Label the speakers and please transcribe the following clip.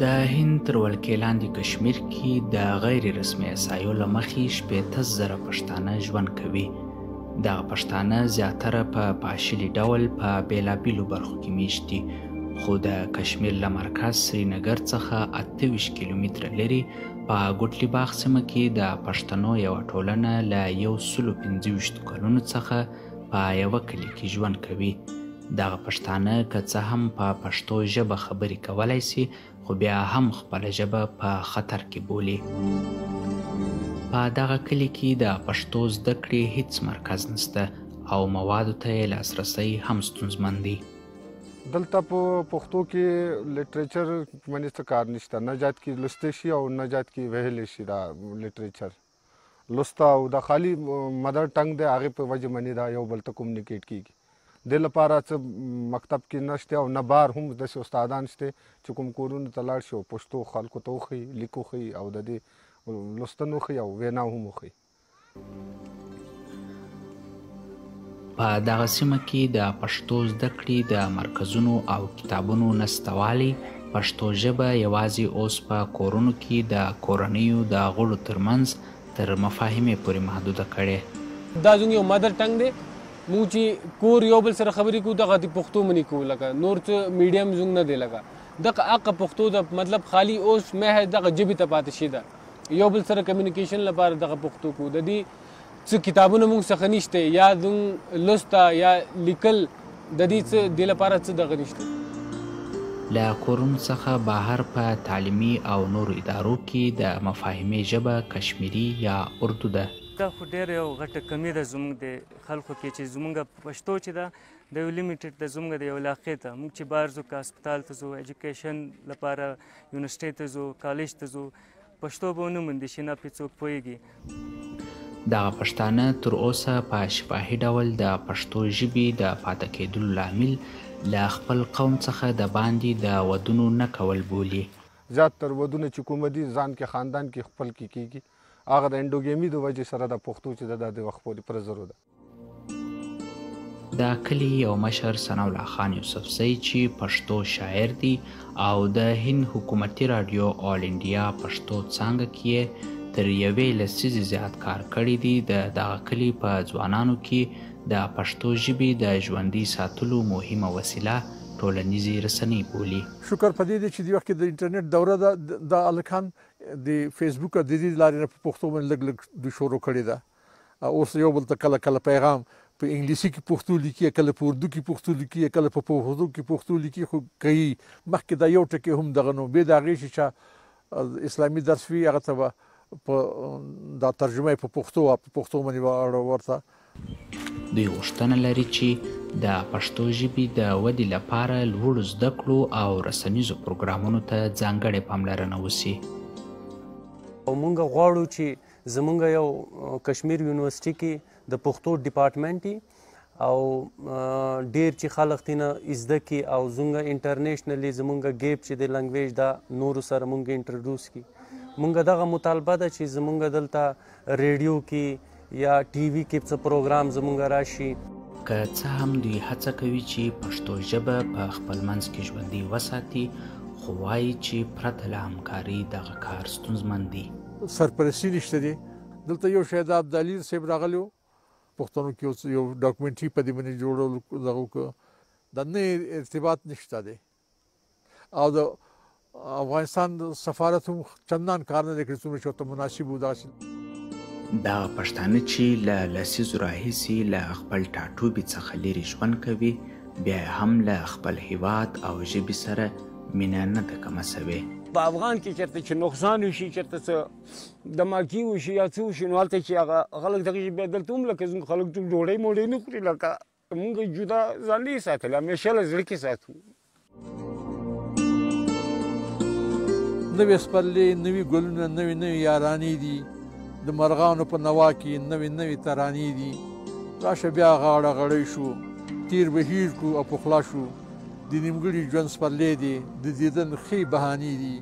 Speaker 1: د هند تر ولکې لاندې کشمیر کې د غیر رسمي احصایو له مخې 60,000 پښتانه ژوند کوي. دغه پښتانه زیاتره په پاشلي ډول په بېلابېلو برخو کې میشت دي، خو د کشمیر له مرکز سرینګر څخه 28 کیلومتره لرې په ګوټلي باغ سیمه کې د پښتنو یوه ټولنه له 125 کلونو څخه په یوه کلي کې ژوند کوي. دغه پښتانه که څه هم په پښتو ژبه خبرې کولی سي، خو بیا هم خپله ژبه په خطر کې بولي. په دغه کلي کې د پښتو زده کړې هیڅ مرکز نشته او موادو ته یې لاسرسی هم ستونزمن دی.
Speaker 2: دلته په پښتو کې literature باندې څه کار نشته، نه جات کې لوستی شي او نه جات کې ویلی شي. دا literature لوسته او دا خالي mother tongue دی، هغې په وجه باندې دا یو بل ته communicate کېږي. دې لپاره څه مکتب کې نشته او نه بار هم داسې استادان شته چې کوم کورونو ته لاړ شي او پښتو خلکو ته وښیي، لیک وښیي او د دې لوستن وښیي او وینا هم وښیي.
Speaker 1: په دغه سیمه کې د پښتو زده کړې د مرکزونو او کتابونو نشتوالی پښتو ژبه یوازې اوس په کورونو کې د کورنیو د غړو ترمنځ تر مفاهمې پورې محدوده کړې.
Speaker 3: دا زموږ یو mother tongue دی، موږ چې کور یو بل سره خبرې کوو دغه د پښتو منې کوو، لکه نور څه medium زموږ نه دی. لکه دغه اقه پښتو ده، مطلب خالي اوس محض دغه ژبې ته پاتې شوې ده، یو بل سره communication لپاره دغه پښتو کوو. د دې څه کتابونه موږ څخه نشته، یا زموږ لوسته یا لیکل د دې څه دې لپاره څه دغه نشته.
Speaker 1: له کورونو څخه بهر په تعلیمي او نورو ادارو کې د مفاهمې ژبه کشمیري یا اردو ده.
Speaker 4: دا خو ډېره یو غټه کمي ده زموږ د خلکو کې، چې زموږ پښتو چې ده د یو limited ده زموږ د یو علاقې ته. موږ چې بهر ځو، که هسپتال ته ځو، education لپاره یونیورسټۍ ته ځو، کالج ته ځو، پښتو به ونه موندي شي، نه پرې څوک پوهېږي.
Speaker 1: دغه پښتانه تر اوسه په شفاهي ډول د پښتو ژبې د پاتې کېدلو لامل له خپل قوم څخه د باندې د ودونو نه کول بولي.
Speaker 2: زیات تر ودونه چې کوم دي ځان کې خاندان کې خپل کې کېږي، هغه د endogamy د وجې سره د پښتو چې ده دا د وخت پورې preserve ده.
Speaker 1: د کلي یو مشر ثناءالله خان یوسفزی چې پښتو شاعر دی او د هند حکومتي راډیو آل انډیا پښتو څانګه کې یې تر یوې لسیزې زیات کار کړی دی، د دغه کلي په ځوانانو کې د پښتو ژبې د ژوندي ساتلو مهمه وسیله ټولنیزې رسنۍ بولي.
Speaker 5: شکر په دې دی چې دې وخت کې د انټرنیټ دوره ده، دا هلکان د فیسبوک او د دې لارې نه په پښتو باندې لږ لږ دوی شروع کړې ده. اوس یو بل ته کله کله پیغام په انګلیسي کې پښتو لیکي، کله په اردو کې پښتو لیکي، کله په پښتو کې پښتو لیکي، خو کوي مخکې دا یو ټکی هم دغه نو بې د هغې چې چا اسلامي درس وي هغه ته به په دا ترجمه یې په پښتو وه، په پښتو باندې به اړه ورته.
Speaker 1: دوی غوښتنه لري چې د پښتو ژبې د ودې لپاره لوړو زده کړو او رسنیزو پروګرامونو ته ځانګړې پاملرنه وسي.
Speaker 6: او موږ غواړو چې زمونږ یو کشمیر یونیورسټي کې د پښتو department او ډیر چې خلک تینه زده کړي او زمونږ internationally زمونږ gap چې د language دا نورو سره مونږ introduce کړي. مونږ دغه مطالبه ده چې زمونږ دلته ریډیو کې یا ټي وي کې څه پروګرام زمونږ راشي.
Speaker 1: که څه هم دوی هڅه کوي چې پښتو ژبه په خپل منځ کې ژوندۍ وساتي، خو وایي چې پرته له همکارۍ دغه کار ستونزمن دی.
Speaker 5: سرپرستي نشته دی. دلته یو شاید عبدالعلي صاحب راغلی و، پښتنو کې یو documentary په دې باندې جوړولو دغه وکړه. د نه ارتباط نشته دی او د افغانستان سفارت هم چندان کار نه دی کړی څومره چې ورته مناسب و داسې.
Speaker 1: دغه پښتانه چې له لسیزو راهیسې له خپل ټاټوبي څخه لیرې ژوند کوي، بیا هم له خپل هیواد او ژبې سره مینه نه ده کمه شوې.
Speaker 7: په افغان کې چېرته چې نقصان وشي، چېرته څه دماکي وشي یا څه وشي، نو هلته چې هغه خلک دغه شي، بیا دلته هم لکه زموږ خلک ټول ډوډۍ موډۍ نه خوري، لکه موږ جدا ځان نه ساتلی، همېشه له زړه کې ساتو.
Speaker 5: نوې سپرلې، نوي ګلونه، نوې نوې یارانې دي، د مرغانو په نوا کې نوې نوې ترانې دي. راشه بیا غاړه غړۍ شو، تیر به هیر کړو او پخلا شو، د نیمګړي ژوند سپرلې دي، د دیدن ښې بهانې دي.